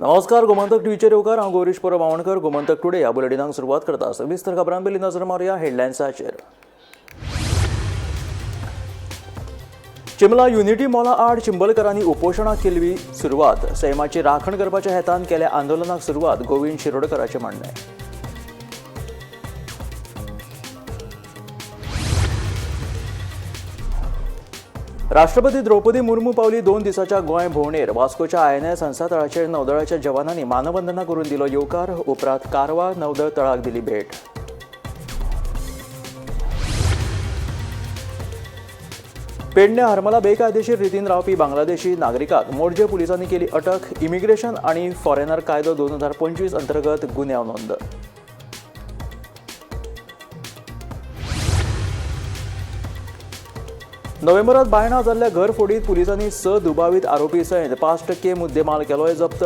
नमस्कार, गोमंतक टीव्हीचेर येवकार. हांव गौरीश परब आवणकर. गोमंतक टुडे ह्या बुलेटिनाक सुरवात करता. सविस्तर खबरां पयलीं नजर मारुया हेडलायन्साचेर. चिंबला युनिटी मॉला आड चिंबलकरांनी उपोशणाक केली सुरवात. सैमाची राखण करपाच्या हेतान केल्या आंदोलनाक सुरवात, गोविंद शिरोडकराचें म्हणणें. राष्ट्रपती द्रौपदी मुर्मू पावली 2 दिसाच्या गोंय भोंवडेर. वास्कोच्या आयएनएस हंसा तळाचेर नौदळाच्या जवानांनी मानवंदना करून दिलो येवकार. उपरांत कारवार नौदळ तळाक दिली भेट. पेडणे हरमला बेकायदेशीर रितीन रावपी बांगलादेशी नागरिकाक मोरजे पुलिसांनी केली अटक. इमिग्रेशन आनी फॉरेनर कायदो 2025 अंतर्गत गुन्यांव नोंद. नोव्हेंबरात बायणा जाल्ल्या घरफोडीत पुलिसांनी 6 दुबावीत आरोपी सयत 5% मुद्देमाल केलोय जप्त.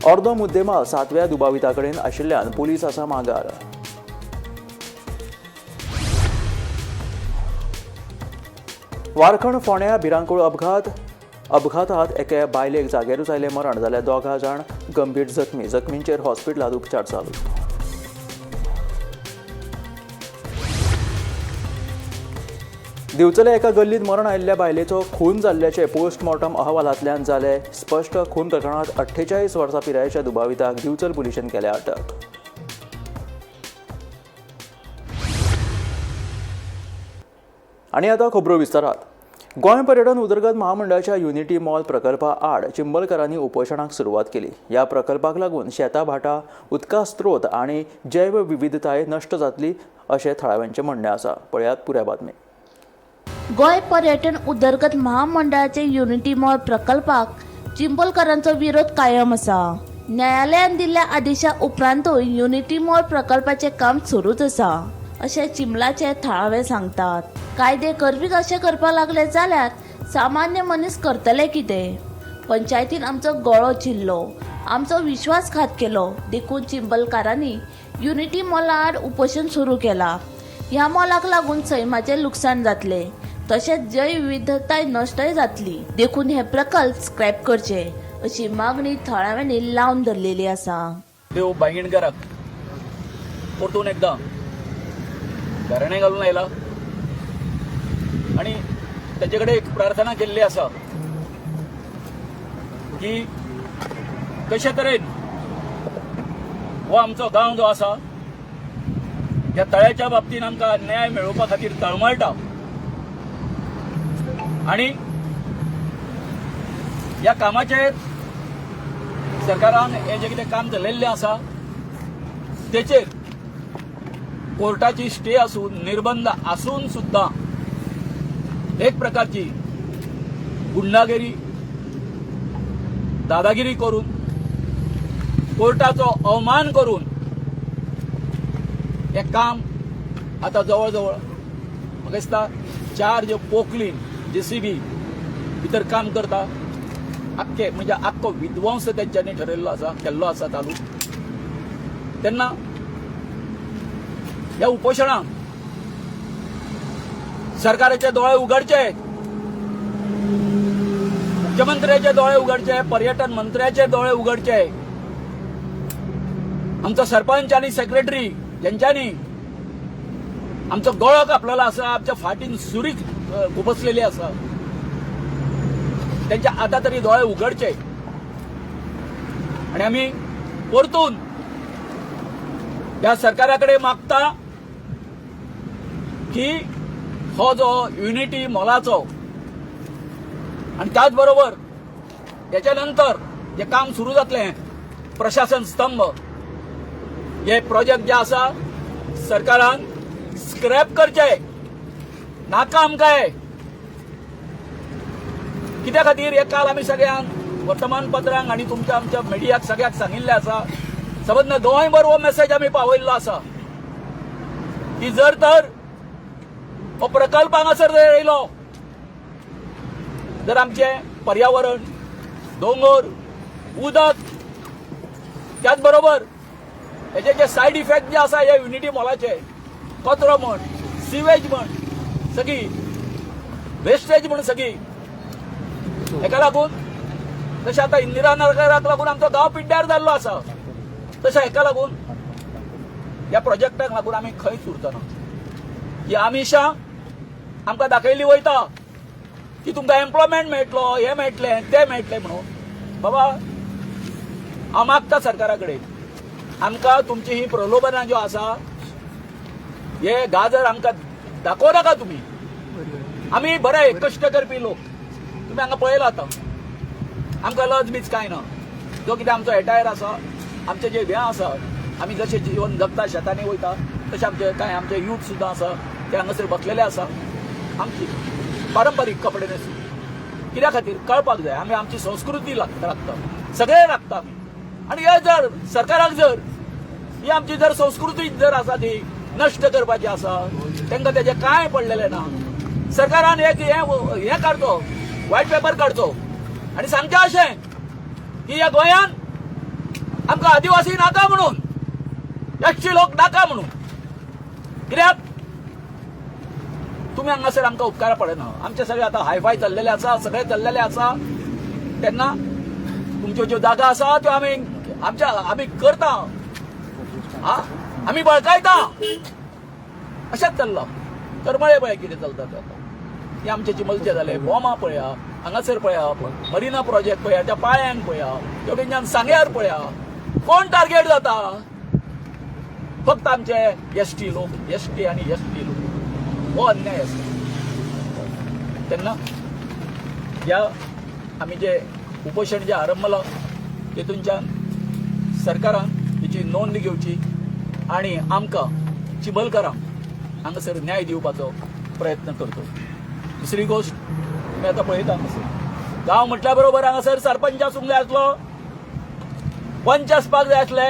अर्दो मुद्देमाल 7व्या दुबाविता कडेन आशिल्ल्यान पुलीस आसा मागार. वारखंड फोंड्या भिरांकूळ अपघात. अपघातात एके बायलेक जाग्यारूच आयलें मरण, जाल्यार 2 जाण गंभीर जखमी. जखमींचेर हॉस्पिटलांत उपचार चालू. दिवचले एका गल्लीत मरण आयिल्ल्या बायलेचो खून जाल्ल्याचे पोस्टमॉर्टम अहवालांतल्यान जाले स्पश्ट. खून प्रकरणांत 48 वर्सां पिरायेच्या दुबाविताक दिवचल पुलिशेन केल्या अटक. आनी आतां खबरो विस्तारात. गोंय पर्यटन उदरगत महामंडळाच्या युनिटी मॉल प्रकल्पा आड चिंबलकरांनी उपोशणाक सुरवात केली. ह्या प्रकल्पाक लागून शेतां भाटां, उदका स्त्रोत आनी जैवविविधताय नश्ट जातली अशें थळाव्यांचें म्हणणें आसा. पळयात पुराय बातमी. गोंय पर्यटन उदरगत महामंडळाचे युनिटी मॉल प्रकल्पाक चिंबलकरांचो विरोध कायम आसा. न्यायालयान दिल्ल्या आदेशा उपरांतूय युनिटी मॉल प्रकल्पाचें काम सुरूच आसा अशें चिंबलाचे थळावे सांगतात. कायदे करपी अशें करपाक लागले जाल्यार सामान्य मनीस करतले कितें? पंचायतीन आमचो गळो चिरलो, आमचो विश्वासघात केलो, देखून चिंबलकारांनी युनिटी मॉला आड उपोशण सुरू केला. ह्या मॉलाक लागून सैमाचें लुकसाण जातलें, तशेंच जैवविविधताय नश्टय जातली, देखून हे प्रकल्प स्क्रॅप करचे अशी मागणी थळाव्यांनी लावन धरलेली आसा. देव बांयगणकराक परतून एकदां घराणें घालून आयला आनी ताचे कडेन एक प्रार्थना केल्ली आसा की कशे तरेन हो आमचो गांव जो आसा ह्या तळ्याच्या बाबतीन आमकां न्याय मेळोवपा खातीर तळमळटा आनी ह्या कामाचेर सरकारान हें जें कितें काम चलयल्लें आसा तेचेर कोर्टाची स्टे आसून, निर्बंध आसून सुद्दां एक प्रकारची गुंडागिरी, दादागिरी करून, कोर्टाचो अवमान करून हें काम आतां जवळ जवळ म्हाका दिसता 4 ज्यो पोकलीन जेसीबी भितर काम करता, आख्खे म्हणजे आख्खो विध्वंस तेंच्यांनी ठरयल्लो आसा, केल्लो आसा चालू. तेन्ना ह्या उपोशणाक सरकाराचे दोळे उगडचे, मुख्यमंत्र्याचे दोळे उगडचे, पर्यटन मंत्र्याचे दोळे उगडचे, आमचो सरपंच आनी सेक्रेटरी ज्यांच्यानी आमचो गळो कापलेलो आसा, आमच्या फाटीन सुरी खुपसलेली आसा, त्यांच्या आता तरी दोळे उगडचे आणि आमी परतून ह्या सरकारा कडेन मागता की हो जो युनिटी मॉलाचो आणि त्याच बरोबर त्याच्या नंतर जे काम सुरू जातलें प्रशासन स्तंभ हे प्रोजेक्ट जे आसा सरकारान स्क्रॅप करचे. नाका आमकां. कित्या खातीर हे काल आमी सगळ्यांक वर्तमानपत्रांक आनी तुमच्या आमच्या मिडियाक सगळ्याक सांगिल्लें आसा, सबंद गोंयभर हो मेसेज आमी पावयल्लो आसा की जर तर हो प्रकल्प हांगासर जर येयलो जर आमचें पर्यावरण, दोंगर, उदक, त्याच बरोबर हेजे जे सायड इफेक्ट जे आसा ह्या युनिटी मॉलाचे, कचरो म्हण, सिवेज म्हण, सगळी वेस्टेज म्हण, सगळी हेका लागून तशें आतां इंदिरा नगराक लागून आमचो गांव पिड्ड्यार जाल्लो आसा. तशें हेका लागून ह्या प्रोजेक्टाक लागून आमी खंयच उरचना. ही आमिशां आमकां दाखयली वयता की तुमकां एम्प्लॉयमेंट मेळटलो, हें मेळटलें, तें मेळटलें म्हणून. बाबा, हांव मागता सरकारा कडेन, आमकां तुमची ही प्रलोभनां ज्यो आसा, हे गाजर आमकां दाखोवं नाका तुमी. आमी बरे कश्ट करपी लोक, तुमी हांगा पळयला आतां, आमकां लज बीज कांय ना. जो कितें आमचो एटायर आसा, आमचें जें हें आसा, आमी जशें जिवन जगता, शेतांनी वयता, तशें आमचे कांय आमचे यूथ सुद्दां आसा, ते हांगासर बसलेले आसा आमची पारंपारीक कपडे न्हेसून. कित्या खातीर कळपाक जाय, आमी आमची संस्कृती राखता, सगळे राखता आमी. आनी हे जर सरकाराक जर ही आमची जर संस्कृती जर आसा ती नश्ट करपाची आसा, तांकां तेजें कांय पडलेलें ना. सरकारान एक हें हें काडचो, व्हायट पेपर काडचो आनी सांगचें अशें की ह्या गोंयान आमकां आदिवासी नाका म्हणून, एसटी लोक नाका म्हणून. कित्याक तुमी हांगासर आमकां उपकारा पडना. आमचे सगळे आतां हायफाय चल्लेले आसा, सगळे चल्लेले आसा. तेन्ना तुमच्यो ज्यो जागा आसा त्यो आमी आमच्या आमी करता, हा आमी बळकायता, अशेंच चल्लां. करमळे पळय कितें चलता तें आतां. हे आमचे चिमलचे जाले, बोमा पळया, हांगासर पळया, मरिना प्रोजेक्ट पळया, त्या पाळ्यांक पळया, तेवटेनच्यान सांग्यार पळया, कोण टार्गेट जाता? फक्त आमचे एसटी लोक, एसटी आनी एसटी लोक. हो अन्याय आसा. तेन्ना ह्या आमी जे उपोशण जे आरंभलां तेतूनच्यान सरकारान तेची नोंद घेवची आनी आमकां चिबलकारांक हांगासर न्याय दिवपाचो प्रयत्न करचो. दुसरी गोश्ट, तुमी आतां पळयता, हांगासर गांव म्हटल्या बरोबर हांगासर सरपंच आसूंक जाय आसलो, पंच आसपाक जाय आसले,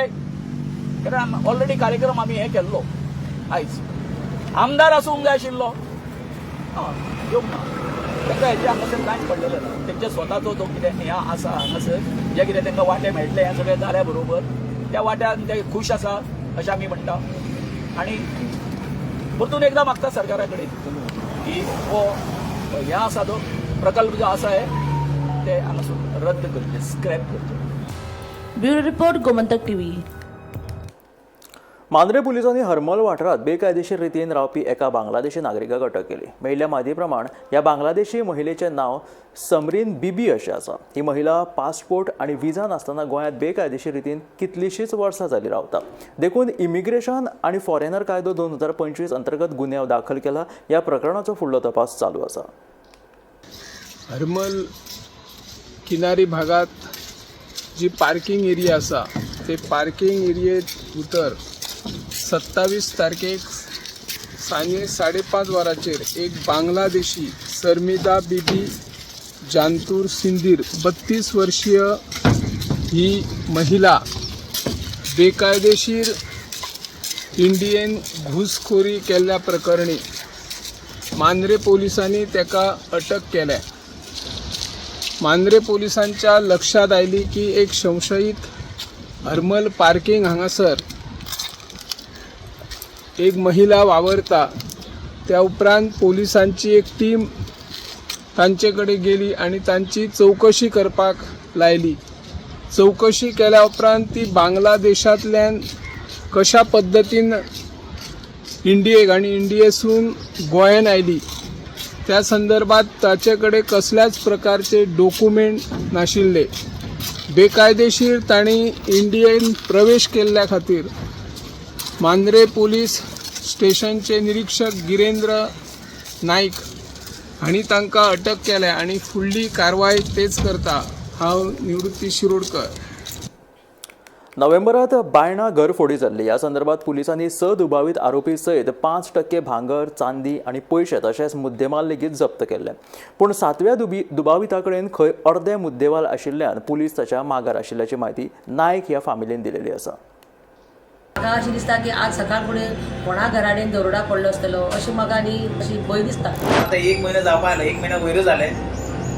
कारण ऑलरेडी कार्यक्रम आमी हे केल्लो. आयज आमदार आसूंक जाय आशिल्लो, येवंक ना. तांकां हेजें हांगासर कांयच पडलेलें ना. तेंच्या स्वताचो जो कितें हें आसा हांगासर, जें कितें तांकां वांटे मेळटले, हें सगळें जाल्या बरोबर त्या वाट्यान ते खूश आसा अशें आमी म्हणटा. आनी परतून एकदां मागता सरकारा कडेन की हो हें आसा तो प्रकल्प जो आसा हे ते हांगासून रद्द करचे, स्क्रॅप करचे. Bureau report, Gomantak TV. Mandrem पुलिसांनी हरमल वाठारांत बेकायदेशीर रितीन रावपी एका बांगलादेशी नागरिकाक अटक केली. मेळिल्ल्या म्हायती प्रमाण ह्या बांगलादेशी महिलेचें नांव समरीन बीबी अशें आसा. ही महिला पासपोर्ट आनी विजा नासतना गोंयांत बेकायदेशीर रितीन कितलींशींच वर्सां जालीं रावता. देखून इमिग्रेशन आनी फॉरेनर कायदो 2025 अंतर्गत गुन्यांव दाखल केला. ह्या प्रकरणाचो फुडलो तपास चालू आसा. हरमल किनारी भागात जी पार्किंग एरिया आसा, ते पार्किंग एरियेत भितर 27 तारखेक सांजे 5:30 वरांचेर एक बांगलादेशी सरमिदा बीबी जानतूर सिंदीर 32 वर्षीय ही महिला बेकायदेशीर इंडियेन घुसखोरी केल्ल्या प्रकरणी मांद्रे पोलिसांनी ताका अटक केल्या. मांद्रे पोलिसांच्या लक्षात आयली की एक संशयीत हरमल पार्किंग हांगासर एक महिला वावरता. त्या उपरांत पोलिसांची एक टीम तांचे कडेन गेली आनी तांची चवकशी करपाक लायली. चवकशी केल्या उपरांत ती बांगलादेशांतल्यान कशा पद्दतीन इंडियेक आनी इंडियेसून गोंयान आयली, त्या संदर्भात ताचे कडेन कसल्याच प्रकारचे डॉक्युमेंट नाशिल्ले. बेकायदेशीर तांणी इंडियेन प्रवेश केल्ल्या खातीर मांद्रे पोलीस स्टेशनचे निरीक्षक गिरेंद्र नाईक हांणी तांकां अटक केल्या आनी फुडली कारवाय तेच करता. हांव निवृत्ती शिरोडकर. नोव्हेंबरात बायणा घरफोडी जाल्ली. ह्या संदर्भात पुलिसांनी 6 दुबावीत आरोपी सयत 5% भांगर, चांदी आनी पयशे तशेंच मुद्देमाल लेगीत जप्त केल्ले. पूण सातव्या दुबाविता कडेन खंय अर्दे मुद्देमाल आशिल्ल्यान पुलीस ताच्या मागार आशिल्ल्याची म्हायती नायक ह्या फामिलीन दिलेली आसा. म्हाका अशें दिसता की आज सकाळ फुडें कोणा घरा कडेन दरोडा पडलो आसतलो अशें म्हाका आनी अशी भंय दिसता. आतां एक म्हयनो जावपा आयलो, एक म्हयनो वयरूच जालें,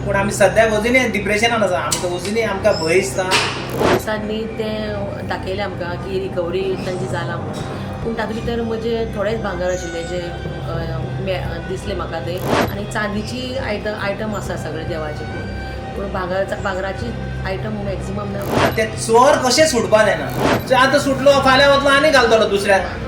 पूण आमी सद्याक अजुनूय डिप्रेशनान आसा. आमकां अजुनूय आमकां भंय दिसता. पोलिसांनी तें दाखयलें आमकां की रिकवरी तांची जाला म्हणून, पूण तातूंत भितर म्हजें थोडेंच भांगर आशिल्लें जें दिसलें म्हाका तें, आनी चांदीची आयटम आसा सगळे देवाचे. पूण पूण भांगराची आयटम मॅक्झिमम ना. ते चोर कशें सुटपा जायना. आतां सुटलो फाल्यां वतलो आनी घालतलो दुसऱ्याक.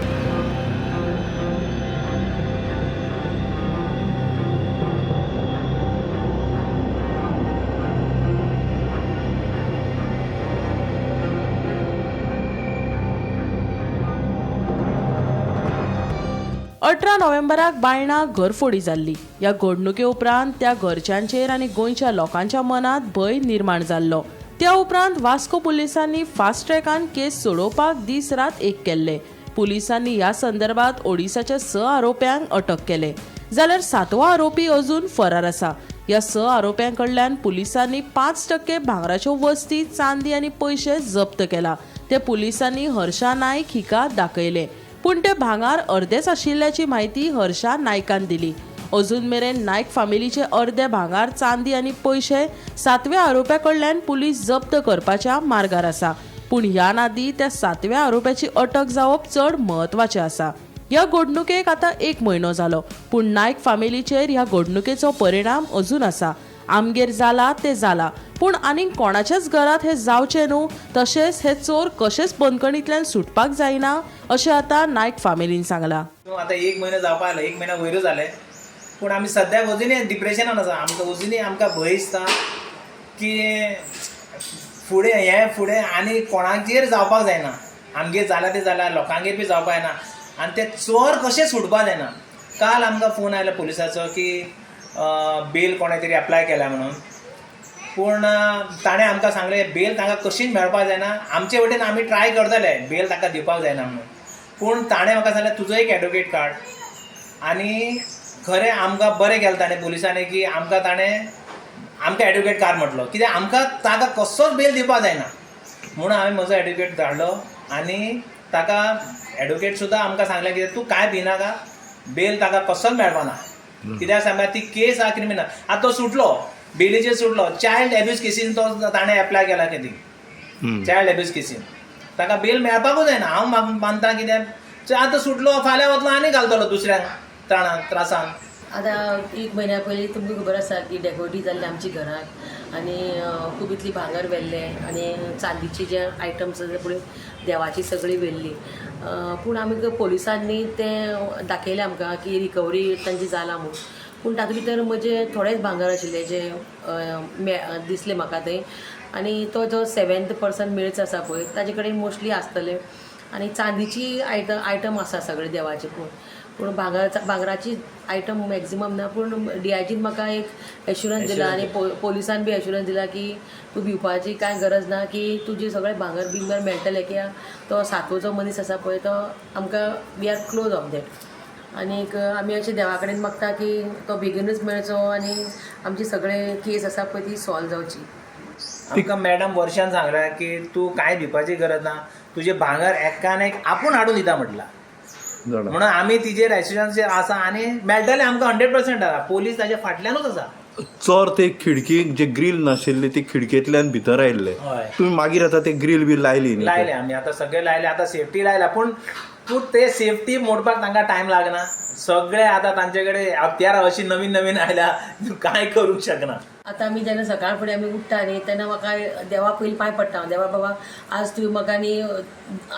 अठरा नोव्हेंबराक बायणा घरफोडी जाल्ली. ह्या घडणुके उपरांत त्या घरच्यांचेर आनी गोंयच्या लोकांच्या मनांत भंय निर्माण जाल्लो. त्या उपरांत वास्को पुलिसांनी फास्ट ट्रॅकान केस सोडोवपाक दीस रात एक केल्ले. पुलिसांनी ह्या संदर्भात ओडिसाच्या 6 आरोप्यांक अटक केले, जाल्यार 7वो आरोपी अजून फरार आसा. ह्या 6 आरोप्यां कडल्यान पुलिसांनी 5% भांगराच्यो वस्ती, चांदी आनी पयशे जप्त केला. ते पुलिसांनी हर्षा नायक हिका दाखयले, पूण ते भांगार अर्देच आशिल्ल्याची म्हायती हर्षा नायकान दिली. अजून मेरेन नायक फामिलीचे अर्दे भांगार, चांदी आनी पयशे 7व्या आरोप्या कडल्यान पुलीस जप्त करपाच्या मार्गार आसा. पूण ह्या नादी त्या 7व्या आरोप्याची अटक जावप चड म्हत्वाचें आसा. ह्या घडणुकेक आतां 1 म्हयनो जालो, पूण नायक फामिलीचेर ह्या घडणुकेचो परिणाम अजून आसा. आमगेर जाला ते जाला, पूण आनीक कोणाच्याच घरांत हें जावचें न्हू, तशेंच हे चोर कशेंच बंदखणींतल्यान सुटपाक जायना अशें आतां नायक फामिलीन सांगलां. आतां 1 म्हयनो जावपा आयलो, 1 म्हयन्या वयरूच जालें, पूण आमी सद्याक अजुनूय डिप्रेशनान आसा. आमकां अजुनूय आमकां भंय दिसता की फुडें हें फुडें आनी कोणाचेर जावपाक जायना. आमगेर जालां तें जालां, लोकांगेर बी जावपाक जायना आनी ते चोर कशें सुटपाक जायना. काल आमकां फोन आयलो पुलिसाचो की बेल कोणें तरी एप्लाय केल्या म्हणून, पूण ताणें आमकां सांगलें बेल तांकां कशीच मेळपाक जायना, आमचे वटेन आमी ट्राय करतले बेल ताका दिवपाक जायना म्हणून. पूण ताणें म्हाका सांगलें तुजो एक एडवोकेट काड. आनी खरें आमकां बरें केलें ताणें पुलिसांनी की आमकां ताणें आमकां एडवोकेट काड म्हटलो, कित्याक आमकां ताका कसोच बेल दिवपाक जायना म्हणून हांवें म्हजो एडवोकेट धाडलो आनी ताका एडवोकेट सुद्दां आमकां सांगलें की तूं कांय भिनाका, बेल ताका कसोच मेळपाना, कित्याक सांगता ती केस आहा क्रिमिनल. आतां तो सुटलो, बेलीचेर सुटलो, चायल्ड एब्यूज केसीन तो ताणें एप्लाय केला कितें, चायल्ड एब्यूज केसीन ताका बेल मेळपाकूच जायना. हांव मानता कित्याक आतां सुटलो फाल्यां वतलो आनी घालतलो दुसऱ्यांक त्रासान. आतां 1 म्हयन्या पयलीं तुमकां खबर आसा की डेकोटी जाल्ली आमची घराक आनी खूब इतली भांगर व्हेल्लें आनी चांदीची जे आयटम्स आसा पळय देवाची सगळी व्हेल्ली. पूण आमी पोलिसांनी तें दाखयलें आमकां की रिकवरी तांची जाला म्हूण, पूण तातूंत भितर म्हजे थोडेच भांगर आशिल्ले जे दिसले म्हाका थंय. आनी तो जो 7th person मिळच आसा पळय ताजे कडेन मोस्टली आसतले आनी चांदीची आयटम आसा सगळे देवाचे. पूण भांगराची आयटम मॅक्झिमम ना. पूण डीआयजीन म्हाका एक एश्युरन्स दिला आनी पोलिसान बी एश्युरन्स दिला की तूं भिवपाची कांय गरज ना, की तुजें सगळें भांगर बिंगर मेळटलें, कित्याक तो 7वो जो मनीस आसा पळय तो आमकां we are close of that. आनीक आमी अशें देवा कडेन मागता की तो बेगीनूच मेळचो आनी आमची सगळे केस आसा पळय ती सॉल्व जावची. आमकां मॅडम वर्षान सांगलां की तूं कांय भिवपाची गरज ना, तुजें भांगर एकान एक आपूण हाडून दिता म्हटलां, म्हणून आमी तिजेर एश्युरन्सीर आसा आनी मेळटलें आमकां 100% आसा. पोलीस ताच्या फाटल्यानूच आसा. चोर ते खिडकीक जे ग्रील नाशिल्ले ते खिडकेंतल्यान भितर आयिल्ले, तुमी मागीर आतां ते ग्रील बी लायली न्ही? लायले आमी आतां सगळे लायले, आतां सेफ्टी लायला, पूण तूं ते सेफ्टी मोडपाक तांकां टायम लागना. सगळे आतां तांचे कडेन हत्यारां अशी नवीन नवीन आयल्या, तूं कांय करूंक शकना. आतां आमी जेन्ना सकाळ फुडें आमी उठ्ठा न्ही तेन्ना म्हाका देवा पयलीं पांय पडटा, देवा बाबा आज तुवें म्हाका न्ही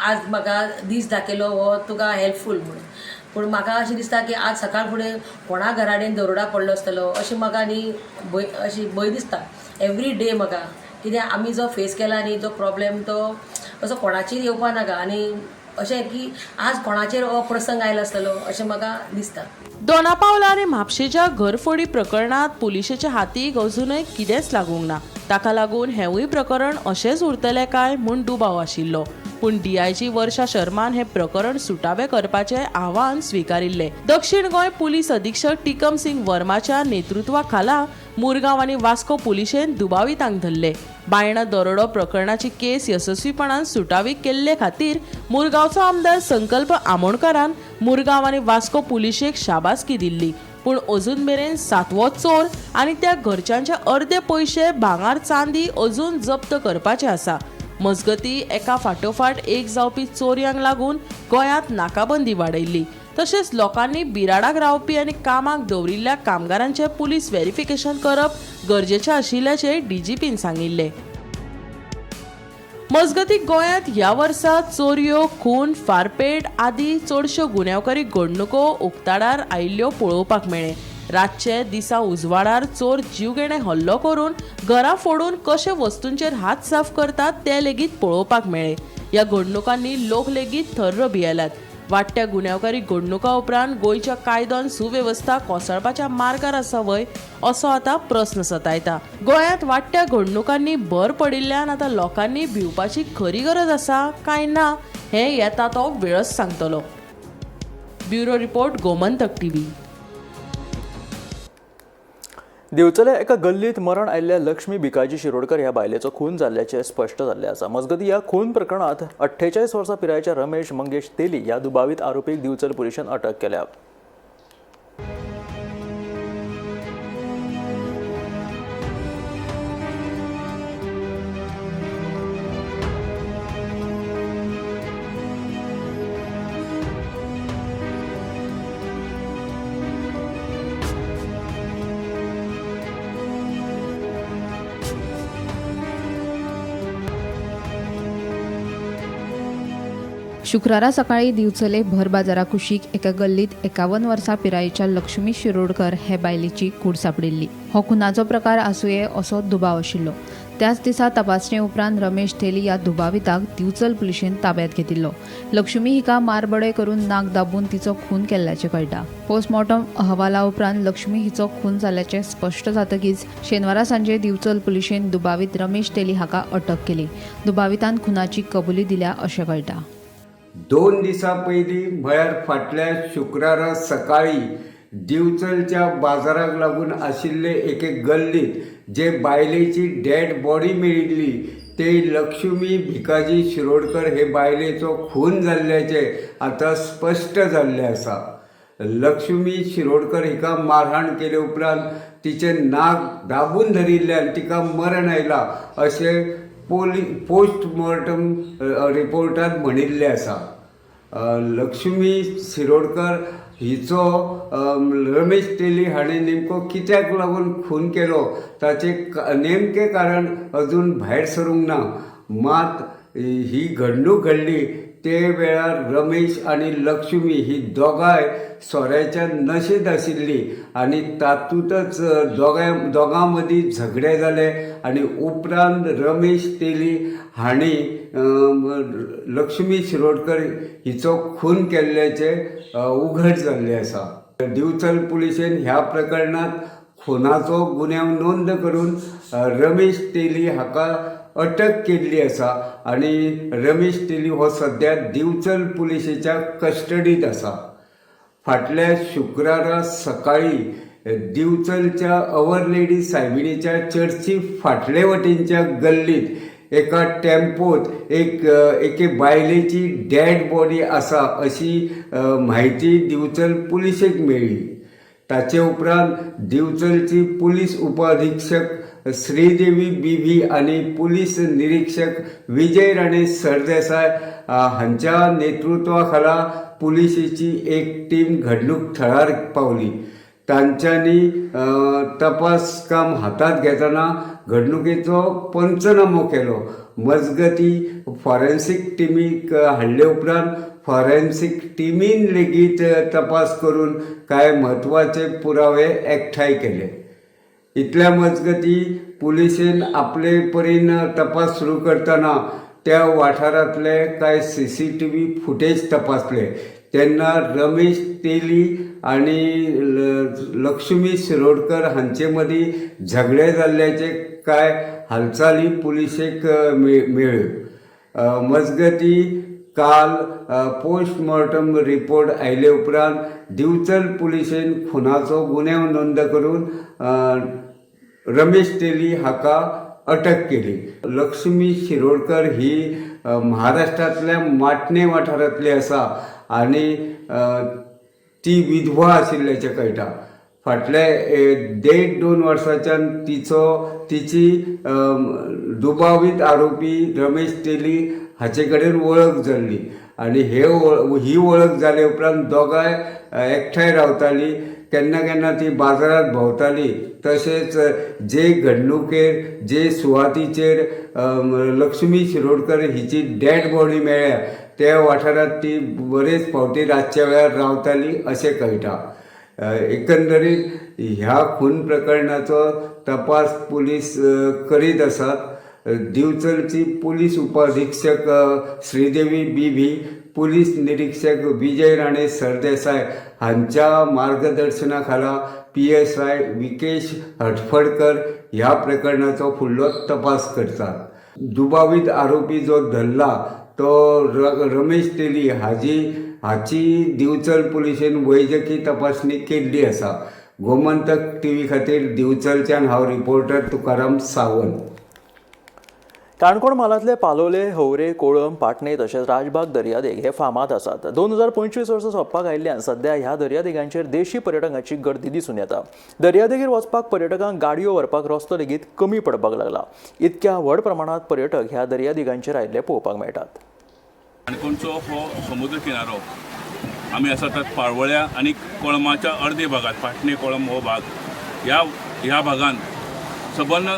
आज म्हाका दीस दाखयलो हो तुका हेल्पफूल म्हणून. पूण म्हाका अशें दिसता की आज सकाळ फुडें कोणा घरा कडेन दरोडा पडलो आसतलो अशें म्हाका न्ही भंय, अशी भंय दिसता एवरी डे म्हाका. कित्याक आमी जो फेस केला न्ही जो प्रॉब्लेम तो असो कोणाचेर येवपा नाका आनी अशें की आज कोणाचेर हो प्रसंग आयलो आसतलो अशें म्हाका दिसता. दोनापावला आनी म्हापशेच्या घरफोडी प्रकरणांत पुलिशेच्या हातीक अजुनय कितेंच लागूंक ना. ताका लागून हेंवूय प्रकरण अशेंच उरतलें काय म्हूण दुबाव आशिल्लो. पूण डीआयजी वर्षा शर्मान हें प्रकरण सुटावें करपाचें आव्हान स्विकारिल्लें. दक्षिण गोंय पुलीस अधीक्षक टिकम सिंग वर्माच्या नेतृत्वा खाला मुरगांव आनी वास्को पुलिशेन दुबावितांक धरले. बायणा दरोडो प्रकरणाची केस यशस्वीपणान सुटावी केल्ले खातीर मुरगांवचो आमदार संकल्प आमोणकारान मुरगांव आनी वास्को पुलिशेक शाबासकी दिल्ली. पूण अजून मेरेन 7वो चोर आनी त्या घरच्यांचे अर्दे पयशे, भांगार, चांदी अजून जप्त करपाचे आसा. मजगती एका फाटोफाट एक जावपी चोरयांक लागून गोंयांत नाकाबंदी वाडयल्ली. तशेंच लोकांनी बिराडाक रावपी आनी कामाक दवरिल्ल्या कामगारांचें पुलीस व्हेरिफिकेशन करप गरजेचें आशिल्ल्याचें डीजीपीन सांगिल्लें. मजगतीं गोंयांत ह्या वर्सा चोरयो, खून, फारपेट आदी चडश्यो गुन्यांवकारी घडणुको उक्ताडार आयिल्ल्यो पळोवपाक मेळ्ळे. रातचे दिसा उजवाडार चोर जीवघेणे हल्लो करून घरां फोडून कशे वस्तूंचेर हात साफ करतात ते लेगीत पळोवपाक मेळ्ळे. ह्या घडणुकांनी लोक लेगीत थर्र भियेल्यात. वाडट्या गुन्यांवकारी घडणुकां उपरांत गोंयच्या कायदो सुवेवस्था कोसळपाच्या मार्गार आसा व्हय असो आतां प्रस्न सतायता. गोंयांत वाडट्या घडणुकांनी भर पडिल्ल्यान आतां लोकांनी भिवपाची खरी गरज आसा काय ना हें येता तो वेळच सांगतलो. Bureau report, Gomantak TV. दिवचले एका गल्लीत मरण आयिल्ल्या लक्ष्मी भिकाजी शिरोडकर ह्या बायलेचो खून जाल्ल्याचें स्पश्ट जाल्लें आसा. मजगतीं ह्या खून प्रकरणांत 48 वर्सां पिरायेच्या रमेश मंगेश तेली ह्या दुबावीत आरोपीक दिवचल पुलिशेन अटक केल्या. शुक्रारा सकाळी दिवचले भर बाजारा कुशीक एका गल्लीत 51 वर्सां पिरायेच्या लक्ष्मी शिरोडकर हे बायलेची कूड सांपडिल्ली. हो खुनाचो प्रकार आसुये असो दुबाव आशिल्लो. त्याच दिसा तपासणे उपरांत रमेश तेली ह्या दुबाविताक दिवचल पुलिशेन ताब्यात घेतिल्लो. लक्ष्मी हिका मारबडय करून नाक दाबून तिचो खून केल्ल्याचें कळटा. पोस्टमॉर्टम अहवाला उपरांत लक्ष्मी हिचो खून जाल्ल्याचें स्पश्ट जातकीच शेनवारा सांजे दिवचल पुलिशेन दुबावीत रमेश तेली हाका अटक केली. दुबावितान खुनाची कबुली दिल्या अशें कळटा. 2 दिसां पयलीं म्हळ्यार फाटल्या शुक्रारा सकाळी दिवचलच्या बाजाराक लागून आशिल्ले एके गल्लीत जे बायलेची डेड बॉडी मेळिल्ली ते लक्ष्मी भिकाजी शिरोडकर हे बायलेचो खून जाल्ल्याचें आतां स्पश्ट जाल्लें आसा. लक्ष्मी शिरोडकर हिका मारहाण केले उपरांत तिचें नाक दाबून धरिल्ल्यान तिका मरण आयलां अशें पोस्टमॉर्टम रिपोर्टांत म्हणिल्लें आसा. लक्ष्मी शिरोडकर हिचो रमेश तेली हाणें नेमको कित्याक लागून खून केलो ताचें नेमकें कारण अजून भायर सरूंक ना. मात ही घडणूक घडली ते वेळार रमेश आनी लक्ष्मी ही दोगांय सोऱ्याच्या नशेंत आशिल्ली आनी तातूंतच दोगां मदीं झगडें जालें आनी उपरांत रमेश तेली हांणी लक्ष्मी शिरोडकर हिचो खून केल्ल्याचें उघड जाल्लें आसा. दिवचल पुलिशेन ह्या प्रकरणांत खुनाचो गुन्यांव नोंद करून रमेश तेली हाका अटक केल्ली आसा आनी रमेश तेली हो सद्या दिवचल पुलिशेच्या कस्टडींत आसा. फाटल्या शुक्रारा सकाळी दिवचलच्या our lady सायबिणीच्या चर्ची फाटले वटेनच्या गल्लीत एका टेम्पोत एके बायलेची डेड बॉडी आसा अशी म्हायती दिवचल पुलिशेक मेळ्ळी. ताचे उपरांत दिवचलची पुलीस उपअधिक्षक श्रीदेवी बीवी आनी पुलीस निरीक्षक विजय राणे सरदेसाय हांच्या नेतृत्वा खाला पुलिशेची एक टीम घडणूक थळार पावली. तांच्यांनी तपास काम हातांत घेतना घडणुकेचो पंचनामो केलो. मजगती फॉरेन्सीक टिमीक हाडले उपरांत फॉरेन्सीक टिमीन लेगीत तपास करून कांय म्हत्वाचे पुरावे एकठांय केले. इतल्या मजगती पुलिशेन आपले परीन तपास सुरू करतना त्या वाठारांतले कांय CCTV footage तपासले तेन्ना रमेश तेली आनी लक्ष्मी शिरोडकर हांचे मदीं झगडे जाल्ल्याचे कांय हालचाली पुलिशेक मेळ्ळ्यो. मजगती काल पोस्टमॉर्टम रिपोर्ट आयले उपरांत दिवचल पुलिशेन खुनाचो गुन्यांव नोंद करून रमेश तेली हाका अटक केली. लक्ष्मी शिरोडकर ही महाराष्ट्रांतल्या माटणे वाठारांतली आसा आनी ती विधवा आशिल्ल्याचें कळटा. फाटल्या 1.5-2 वर्सांच्यान तिची दुबावीत आरोपी रमेश तेली हाचे कडेन वळख जाल्ली. आनी हे ही वळख जाले उपरांत दोगांय एकठांय रावतालीं. केन्ना केन्ना ती बाजारांत भोंवताली. तशेंच जे घडणुकेर जे सुवातीचेर लक्ष्मी शिरोडकर हिची डेड बॉडी मेळ्ळ्या त्या वाठारांत ती बरेच फावटी रातच्या वेळार रावताली अशें कळटा. एकंदरीत ह्या खून प्रकरणाचो तपास पुलीस करीत आसात. दिवचलची पुलीस उपअधिक्षक श्रीदेवी बी.व्ही., पुलीस निरीक्षक विजय राणे सरदेसाय हांच्या मार्गदर्शना खाला PSI Vikesh Hatfadkar ह्या प्रकरणाचो फुडलो तपास करतात. दुबावीत आरोपी जो धरला तो रमेश तेली हाची दिवचल पुलिशेन वैजकी तपासणी केल्ली आसा. गोमंतक टीव्ही खातीर दिवचलच्यान हांव रिपोर्टर तुकाराम सावंत. काणकोण म्हालांतले पालोले, हवरे, कोळंब, पाटणे तशेंच राजबाग दर्यादेग हे फामाद आसात. 2025 वर्सां सोंपपाक आयिल्ल्यान सध्या ह्या दर्यादेगांचेर देशी पर्यटकांची गर्दी दिसून येता. दर्यादेगेर वचपाक पर्यटकांक गाडयो व्हरपाक रस्तो लेगीत कमी पडपाक लागला. इतक्या व्हड प्रमाणांत पर्यटक ह्या दर्यादेगांचेर आयिल्ले पळोवपाक मेळटात. काणकोणचो हो समुद्र किनारो आमी आसा त्यात पाळवळ्या आनी कोळमाच्या अर्दे भागात पाटणे कोळंब हो भाग ह्या भागांत सबंद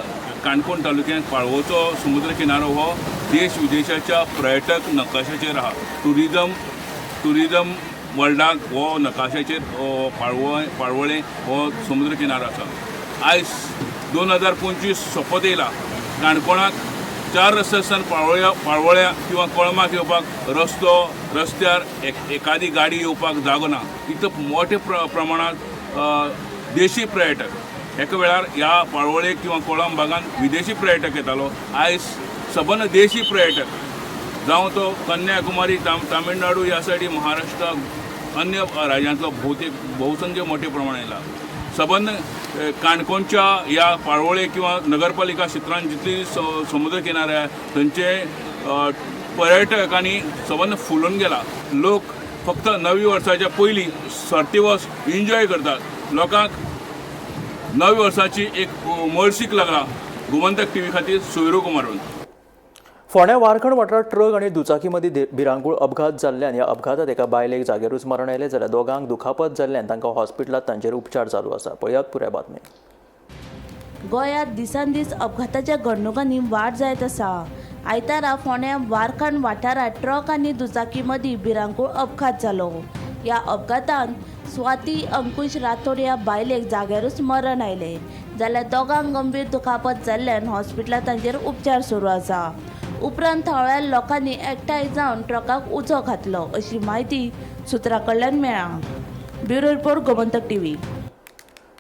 काणकोण तालुक्यांत पाळवोचो समुद्र किनारो हो देश विदेशाच्या पर्यटक नकाशाचेर आहा. ट्युरिजम वर्ल्डाक हो नकाशाचेर पाळवळें हो समुद्र किनारो आसा. आयज 2025 सोंपत येयला. काणकोणाक चार रस्ते आसतना पाळवळ्या किंवा कोळमाक येवपाक रस्त्यार एकादी गाडी येवपाक जागो ना. इतलो मोठे प्रमाणांत देशी पर्यटक एका वेळार ह्या पाळवळे किंवा कोळंब भागांत विदेशी पर्यटक येतालो. आयज सबंद देशी पर्यटक जावं तो कन्याकुमारी, तामिळनाडू ह्या सायडी, महाराष्ट्र, अन्य राज्यांतलो भोवतेक बहुसंख्य मोठे प्रमाणात येयला. सबंद काणकोणच्या ह्या पाळवळे किंवा नगरपालिका क्षेत्रांत जितली समुद्र किनारे आहा थंयचे पर्यटकांनी सबंद फुलून गेला. लोक फक्त नवी वर्साच्या पयलीं सर्ती वर्स एन्जॉय करतात. लोकांक नव्या वर्साची एक उमळशीक लागला. गोमंतक टीव्ही खातीर सोयरू कुमारून. फोंड्या वारखंड वाठारांत ट्रक आनी दुचाकी मदीं भिरांकूळ अपघात जाल्ल्यान ह्या अपघातांत एका बायलेक जाग्यारूच मरण आयलें, जाल्यार दोगांक दुखापत जाल्ल्यान तांकां हॉस्पिटलांत तांचेर उपचार चालू आसा. पळयात पुराय बातमी. गोंयांत दिसान दीस अपघाताच्या घडणुकांनी वाड जायत आसा. आयतारा फोंड्या वारखंड वाठारांत ट्रक आनी दुचाकी मदीं भिरांकूळ अपघात जालो. ह्या अपघातांत स्वाती अंकुश राठोड ह्या बायलेक जाग्यारूच मरण आयलें, जाल्यार दोगांक गंभीर दुखापत जाल्ल्यान हॉस्पिटलांत तांचेर उपचार सुरू आसा. उपरांत थळाव्या लोकांनी एकठांय जावन ट्रकाक उजो घातलो अशी म्हायती सुत्रां कडल्यान मेळ्ळा. Bureau report, Gomantak TV.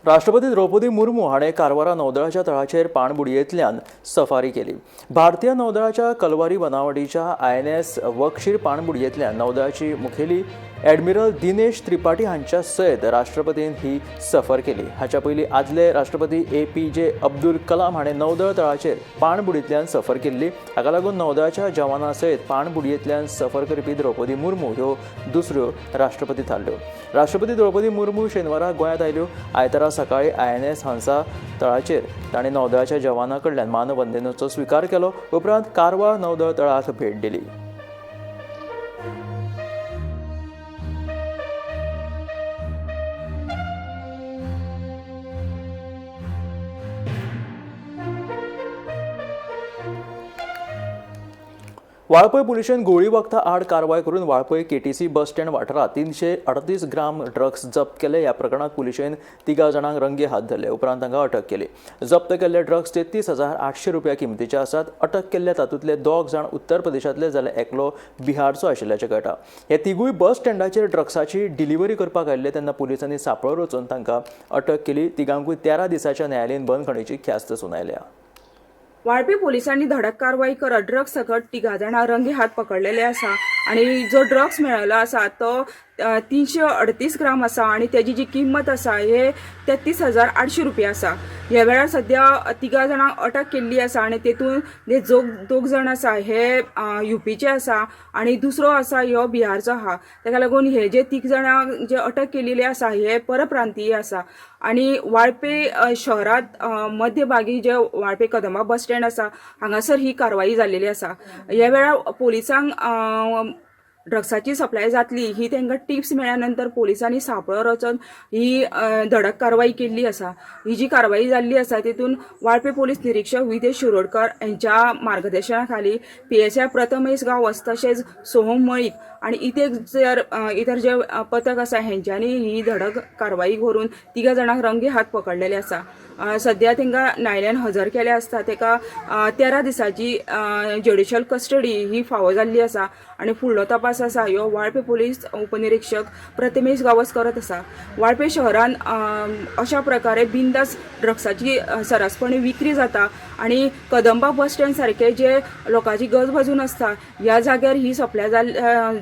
राष्ट्रपती द्रौपदी मुर्मू हाणें कारवारा नौदळाच्या तळाचेर पाणबुडयेंतल्यान सफारी केली. भारतीय नौदळाच्या कलवारी बनावटीच्या INS वक्षीर पाणबुडयेंतल्यान नौदळाची मुखेली ॲडमिरल दिनेश त्रिपाठी हांच्या सयत राष्ट्रपतीन ही सफर केली. हाच्या पयलीं आदले राष्ट्रपती APJ Abdul Kalam हाणें नौदळ तळाचेर पाणबुडींतल्यान सफर केल्ली. हाका लागून नौदळाच्या जवाना सयत पाणबुडयेंतल्यान सफर करपी द्रौपदी मुर्मू ह्यो दुसऱ्यो राष्ट्रपती थारल्यो. राष्ट्रपती द्रौपदी मुर्मू शेनवारा गोंयांत आयल्यो. आयतारा सकाळीं INS Hansa तळाचेर ताणें नौदळाच्या जवाना कडल्यान मानवंदनेचो स्विकार केलो. उपरांत कारवार नौदळ तळाक भेट दिली. वाळपय पुलिशेन गोळी वखदां आड कारवाय करून वाळपय KTC bus stand वाठारांत 338 ग्राम ड्रग्स जप्त केले. ह्या प्रकरणांत पुलिशेन 3 जाणांक रंगे हात धरले. उपरांत तांकां अटक केली. जप्त केल्ले ड्रग्स 33,800 रुपया किमतीचे आसात. अटक केल्ले तातूंतले 2 जाण उत्तर प्रदेशांतले जाल्यार एकलो बिहारचो आशिल्ल्याचें कळटा. हे तिगूय बस स्टँडाचेर ड्रग्साची डिलिव्हरी करपाक आयिल्ले तेन्ना पुलिसांनी सांपळो रचून तांकां अटक केली. तिगांकूय 13 दिसाच्या न्यायालयीन बंदखणीची ख्यास्त सुनायल्या. वाळपी पोलिसांनी धडक कारवाई करत ड्रग्स सकट 3 जाणां रंगे हात पकडलेले आसा आणि जो ड्रग्स मेळिल्लो आसा तो 338 ग्राम आसा आणि तेजी जी किंमत आसा हे 33,800 रुपया आसा. ह्या वेळार सद्या 3 जाणांक अटक केल्ली आसा आणि तेतून जे 2 जाण आसा हे युपीचे आसा आणि दुसरो आसा ह्यो बिहारचो आहा. तेका लागून हे जे 3 जाणांक जे अटक केलेले आसा हे परप्रांतीय आसा आणि वाळपे शहरांत मध्यभागी जे वाळपे कदंबा बस स्टँड आसा हांगासर ही कारवाई जाल्लेली आसा. ह्या वेळार पोलिसांक ड्रग्साची सप्लाय जातली ही तांकां टिप्स मेळ्ळ्या नंतर पोलिसांनी सांपळो रचून ही धडक कारवाई केल्ली आसा. ही जी कारवाई जाल्ली आसा तितून वाळपे पोलीस निरीक्षक विदेश शिरोडकर यांच्या मार्गदर्शना खाली PSI Prathamesh Gawas तशेंच सोहम मळीक आनी इतर जे पथक आसा हेंच्यांनी ही धडक कारवाई करून 3 जाणांक रंगे हात पकडलेले आसा. सद्या तांकां न्यायालयान हजर केले आसता ताका 13 दिसांची ज्युडिशियल कस्टडी ही फावो जाल्ली आसा आनी फुडलो तपास आसा ह्यो वाळपे पोलीस उपनिरीक्षक प्रथमेश गावस करत आसा. वाळपे शहरान अशा प्रकारे बिंदास ड्रग्साची सरासपणी विक्री जाता आनी कदंबा बस स्टँड सारके जे लोकांची गजबजून आसता ह्या जाग्यार ही सप्लाय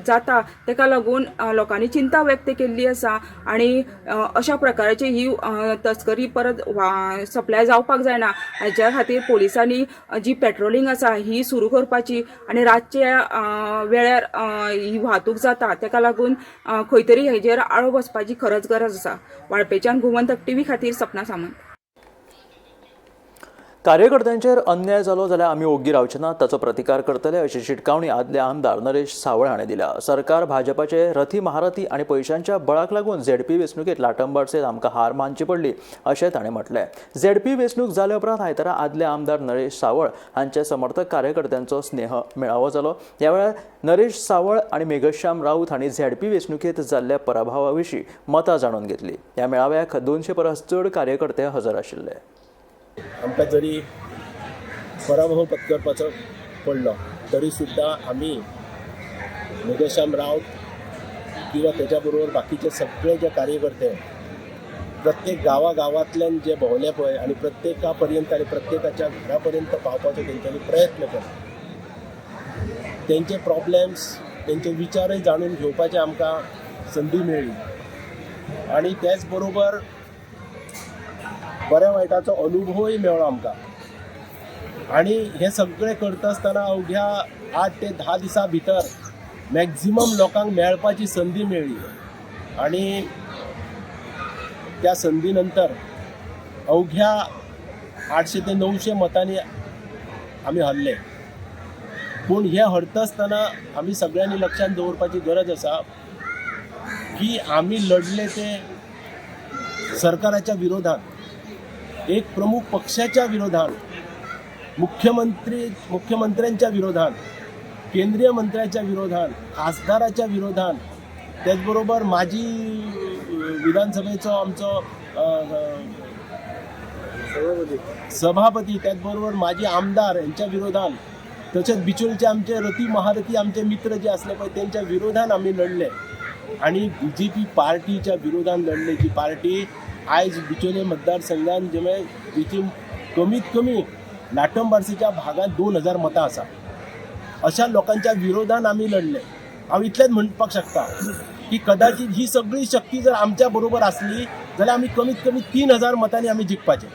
जाता ताका लागून लोकांनी चिंता व्यक्त केल्ली आसा आनी अशा प्रकाराची ही तस्करी परत सप्लाय जावपाक जायना हाच्या खातीर पोलिसांनी जी पेट्रोलिंग आसा ही सुरू करपाची आनी रातच्या वेळार ही वाहतूक जाता ताका लागून खंय तरी हेजेर आळो बसपाची खरंच गरज आसा. वाळपेच्यान गोमंतक टीव्ही खातीर सपना सामंत. कार्यकर्त्यांचेर अन्याय जालो जाल्यार आमी ओग्गी रावचे ना, ताचो प्रतिकार करतले अशी शिटकावणी आदले आमदार नरेश सावळ हाणें दिल्या. सरकार भाजपाचे रथी महारथी आनी पयशांच्या बळाक लागून झेडपी वेंचणुकेंत लाटंबार्सेत आमकां हार मानची पडली अशें ताणें म्हटलें. झेडपी वेंचणूक जाले उपरांत आयतारा आदले आमदार नरेश सावळ हांचे समर्थक कार्यकर्त्यांचो स्नेह मेळावो जालो. ह्या वेळार नरेश सावळ आनी मेघश्याम राऊत हांणी झेडपी वेंचणुकेंत जाल्ल्या पराभवा विशीं मतां जाणून घेतली. ह्या मेळाव्याक 200 परस चड कार्यकर्ते हजर आशिल्ले. आमकां जरी पराभव पत्करपाचो पडलो तरी सुद्दां आमी मेघश्याम राऊत किंवा त्याच्या बरोबर बाकीचे सगळे जे कार्यकर्ते प्रत्येक गांवागांवांतल्यान जे भोंवले पळय आनी प्रत्येका पर्यंत आनी प्रत्येकाच्या घरा पर्यंत पावपाचो तेंच्यांनी प्रयत्न केलो. तेंचे प्रॉब्लेम्स तेंचे विचारय जाणून घेवपाचे आमकां संदी मेळ्ळी आनी त्याच बरोबर बऱ्या वायटाचो अनुभवय मेळ्ळो आमकां. आनी हें सगळें करता आसतना अवघ्या 8 ते 10 दिसां भितर मॅक्झिमम लोकांक मेळपाची संदी मेळ्ळी आनी त्या संदी नंतर अवघ्या 800 ते 900 मतांनी आमी हरले. पूण हें हरता आसतना आमी सगळ्यांनी लक्षांत दवरपाची गरज आसा की आमी लढले ते सरकाराच्या विरोधात, एक प्रमुख पक्षाच्या विरोधात, मुख्यमंत्र्यांच्या विरोधात, केंद्रीय मंत्र्याच्या विरोधात, खासदाराच्या विरोधात, त्याचबरोबर माजी विधानसभेचो आमचो सभापती, त्याचबरोबर माजी आमदार यांच्या विरोधात, तशेंच बिचोलचे आमचे रथी महारथी आमचे मित्र जे असले पळय त्यांच्या विरोधात आमी लढले आनी बीजेपी पार्टीच्या विरोधात लढले. जी पार्टी आयज बिचोले मतदारसंघान जेमे जिची कमीत कमी लाटंबार्सीच्या भागात 2000 मतां आसा अशा लोकांच्या विरोधान आमी लढले. हांव इतलेंच म्हणपाक शकता की कदाचित ही सगळी शक्ती जर आमच्या बरोबर आसली जाल्यार आमी कमीत कमी 3000 मतांनी आमी जिखपाचे.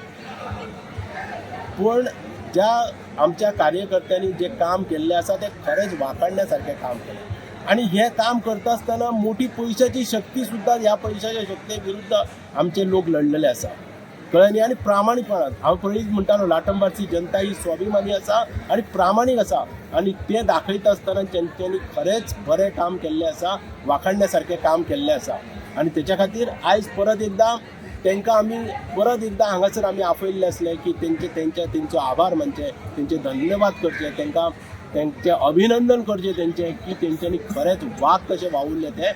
पूण ज्या आमच्या कार्यकर्त्यांनी जे काम केल्लें आसा तें खरेंच वाखाणण्या सारकें काम केलें आनी हें काम करता आसतना मोठी पयशाची शक्ती सुद्दां ह्या पयशाच्या शक्ती विरुद्ध आमचे लोक लढलेले आसा. कळ्ळें न्ही? आनी प्रामाणीकपणान हांव पयलींच म्हणटालो लाटंबार्सी जनता ही स्वाभिमानी आसा आनी प्रामाणीक आसा आनी तें दाखयता आसतना तेंच्यांनी खरेंच बरें काम केल्लें आसा, वाखाणण्या सारकें काम केल्लें आसा आनी तेच्या खातीर आयज परत एकदां तांकां आमी परत एकदां हांगासर आमी आपयल्ले आसले की तेंचे तेंच्या तेंचो आभार मानचे, तेंचे धन्यवाद करचे, तांकां तेंचें अभिनंदन करचें तेंचें की तेंच्यांनी खरेंच वाग कशें वावुरले ते.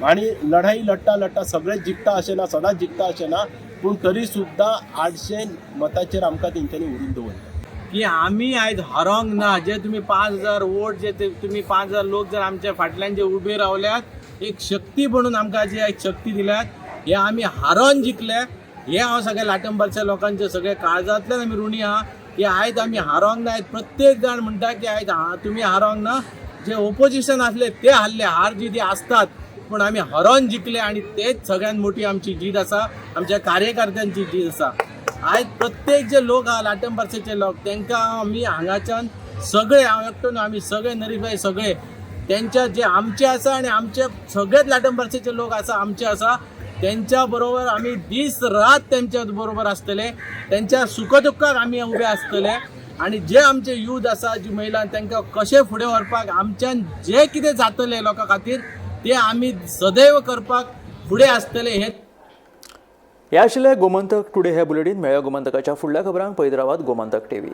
आनी लढाई लढटा लढटा सगळें जिखता अशें ना, सदांच जिखता अशें ना, पूण तरी सुद्दां 800 मतांचेर आमकां तेंच्यांनी व्हरून दवरलें. की आमी आयज हरोंक ना. जे तुमी 5000 वोट जे तुमी 5000 लोक जर आमच्या फाटल्यान जे उबे रावल्यात एक शक्ती म्हणून आमकां जी एक शक्ती दिल्यात हे आमी हारोन जिखले. हे हांव सगळ्या लाटंबारच्या लोकांचे सगळे काळजांतल्यान आमी ऋणी आहा की आयज आमी हारोंक ना. आयज प्रत्येक जाण म्हणटा की आयज तुमी हारोंक ना, जे ओपोजिशन आसले ते हारले, हार जी ती आसतात, पूण आमी हरोन जिखले आनी तेच सगळ्यात मोठी आमची जीत आसा, आमच्या कार्यकर्त्यांची जीत आसा. आयज प्रत्येक जे लोक आहा लाटंबार्सेचे लोक तांकां आमी हांगाच्यान सगळे, हांव एकटो न्हू, आमी सगळे नरीफाय सगळे तेंच्या जे आमचे आसा आनी आमचे सगळेच लाटंबार्सेचे लोक आसा आमचे आसा तेंच्या बरोबर आमी दीस रात तेंच्या बरोबर आसतले, तेंच्या सुख दुख्खाक आमी उबे आसतले. आनी जे आमचे यूथ आसा, जी महिला, तांकां कशें फुडें व्हरपाक आमच्यान जें कितें जातलें लोकां खातीर तें आमी सदैव करपाक फुडें आसतले हें. हे आशिल्ले गोमंतक टुडे हे बुलेटीन. मेळ्या गोमंतकाच्या फुडल्या खबरांक. पळयत रावात गोमंतक टीव्ही.